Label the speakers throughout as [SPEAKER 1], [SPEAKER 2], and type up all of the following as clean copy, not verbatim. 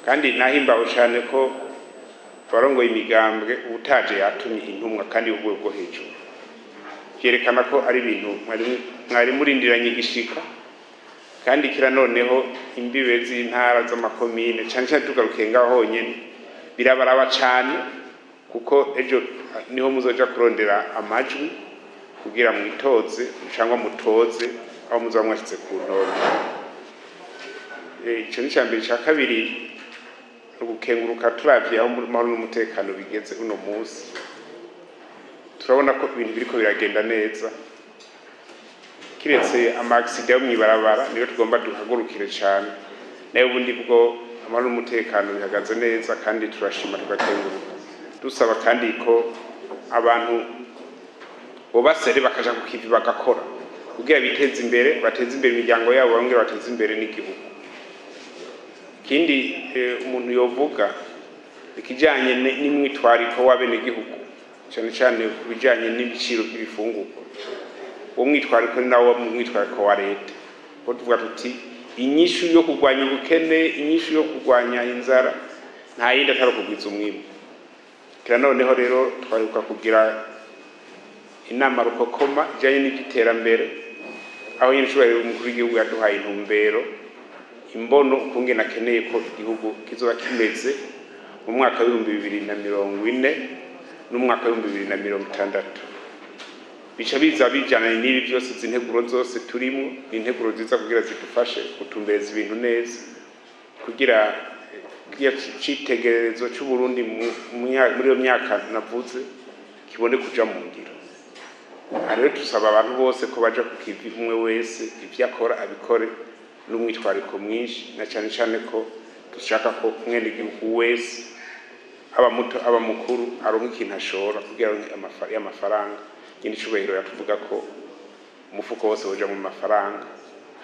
[SPEAKER 1] Kandi nahimbawe cyane ko abarongoye imigambwe ubutaje yatumye intumwa kandi y'urwego rwo hejuru, byerekana ko ari ibintu mwari murindiranye igishika. Kandi kira noneho imbibe z'intara, z'amakomine, cyane cyane tugarukiye ngaho honyene, birabaraba cyane, kuko ejo niho muzoja kurondera amajwi kugira mwitoze cyangwa mutoze aho muzoba mwashitse ku ntonde. Ico ni icya mbere. Icya kabiri ni ugukenguruka. Turavye aho amahoro n'umutekano bigeze uno munsi, turabona ko ibintu biriko biragenda neza, kiretse ama accidents yo mw'ibarabara niyo tugomba duhagurukire cyane. Nayo ubundi bwo amahoro n'umutekano bihagaze neza, kandi turashima, tugakenguruka. Dusaba kandi ko abantu bobasere bakaja ku kivi, bagakora kugira biteze imbere, bateze imbere imiryango yabo, bongere bateze imbere n'igihugu. Ikindi umuntu yovuga, ikijanye n'imwitwariko w'abenegihugu, cyane cyane ku bijanye n'ibiciro by'ibifungurwa. Uwo mwitwariko ni nawo mwitwariko wa leta, ko tuvuga tuti inyishu yo kurwanya ubukene, inyishu yo kurwanya inzara, nta yindi atari ukugwiza umwimbu. Kira noneho rero twaheruka kugira inama rukokoma ijanye n'iby'iterambere, aho nyine icubahiro umukuru w'igihugu yaduhaye intumbero, imbono ukungene akeneye ko igihugu kizoba kimeze mu mwaka w'2040 n'umwaka w'2060. Bica biza bijana n'ibi byose. Izi nteguro zose turimo ni integuro nziza kugira zidufashe gutumbereza ibintu neza, kugira kiriya citegererezo c'Uburundi muri iyo myaka navuze kibone kuja mu ngiro. Aha rero tusaba abantu bose ko baja ku kivi, umwe wese ivyo akora abikore n'umwitwariko mwinshi, na cane cane ko dushaka ko umwenegihugu wese, aba muto aba mukuru, aronka ikintu ashora kugira aronke y'amafaranga. Nyine icubahiro yatuvuga ko umufuko wose woja mu mafaranga,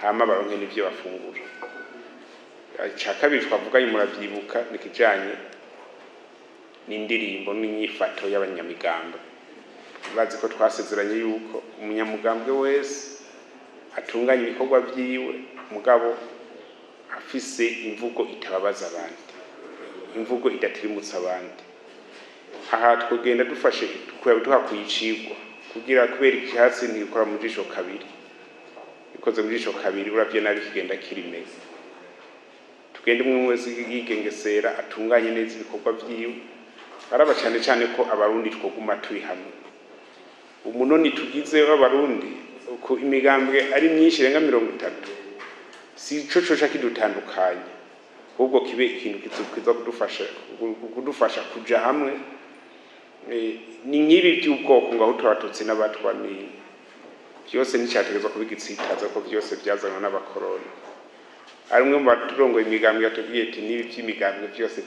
[SPEAKER 1] hama baronke n'ivyo bafungura. Ica kabiri twavuganye, muravyibuka, ni ikijanye n'indirimbo n'inyifato y'abanyamigambwe. Bazi ko twasezeranye yuko umunyamugambwe wese atunganya ibikorwa vyiwe, mugabo afise imvugo itababaza abandi, imvugo idatirimutsa abandi. Aha twogenda dufashe tuhakuye icigwa, kugira kubera icyatsi ntikora mu jisho kabiri, ikoze mu jisho kabiri uravye nabi kigenda kirimeze. Tugende umwe wese yigengesera, atunganye neza ibikorwa vyiwe. Araba cyane cyane ko Abarundi twoguma turi hamwe. Umunoni tugize w'Abarundi, uko imigambwe ari myinshi irenga 30, si ico coca kidutandukanya, ahubwo kibe ikintu kiza kudufasha kuja hamwe. Ni nk'ibi by'ubwoko ngo aho Abatutsi n'Abatwa, ni byose nticyategerezwa kuba igitsitaza, ko byose byazanwa n'abakoroni. Ari umwe mu baturongoye imigambwe yatubwiye ati n'ibi by'imigambwe byose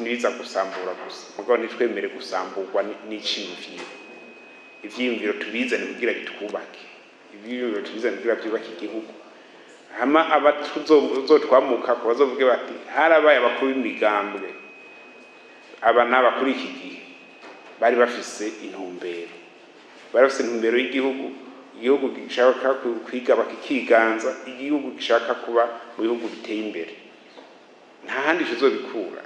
[SPEAKER 1] ntibiza gusambura gusa, mugabo ntitwemere gusamburwa n'iciyumviro. Ivyiyumviro tubizane kugira bitwubake, ivyiyumviro tubizane kugira byubake igihugu. Hama abatuzotwamuka ko bazovuge bati harabaye abakuru b'imigambwe aba n'aba kuri iki gihe bari bafise intumbero, bari bafise intumbero y'igihugu, igihugu gishaka kwigaba kikiganza, igihugu gishaka kuba mu bihugu biteye imbere. Nta handi tuzobikura.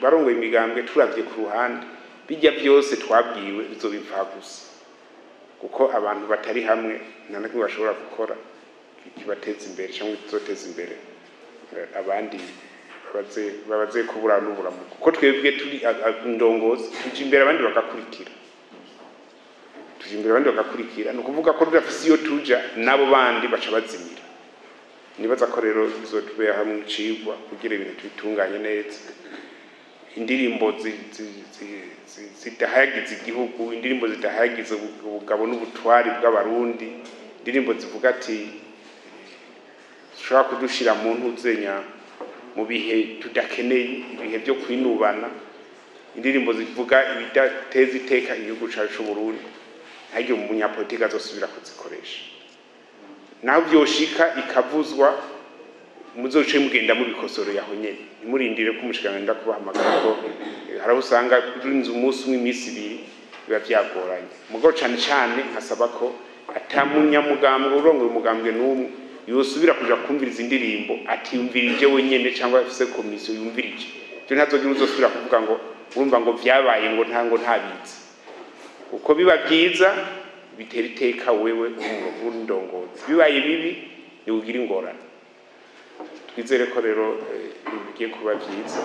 [SPEAKER 1] Barongoye imigambwe, turavye ku ruhande bijya byose twabwiwe, bizobipfa gusa, kuko abantu batari hamwe nta na kimwe bashobora gukora kibateza imbere cyangwa kizoteza imbere abandi. Babaze kubura n'uburamuko, kuko twebwe turi indongozi, tuja imbere abandi bagakurikira, tuja imbere abandi bagakurikira. Ni ukuvuga ko tudafise iyo tuja, n'abo bandi baca bazimira. Nibaza ko rero bizotubera hamwe icigwa kugira ibintu tubitunganye neza. Indirimbo zidahayagiza igihugu, indirimbo zidahayagiza ubugabo n'ubutwari bw'Abarundi, indirimbo zivuga ati zishobora kudushira mu ntuzenya mu bihe tudakeneye, ibihe byo kwinubana, indirimbo zivuga ibidateza iteka igihugu cacu c'Uburundi, ntihagire umunyapolitiki azosubira kuzikoresha. Naho vyoshika ikavuzwa, muzoce mugenda mubikosoreye aho nyene, ntimurindire ko umushikiranganji kubahamagara, ko hari aho usanga urinze umunsi umwe, iminsi 2, biba vyagoranye. Mugabo cane cane nkasaba ko ata munyamugambwe urongoye umugambwe n'umwe yosubira kuja kumviriza indirimbo atiyumvirije wenyene cyangwa afise komisiyo yumvirije. Ivyo ntazogira uzosubira kuvuga ngo urumva ngo vyabaye ngo ntango ntabizi. Uko biba byiza bitera iteka wewe urindongozi, bibaye bibi niugira ingorane. Twizere ko rero bigiye kuba byiza.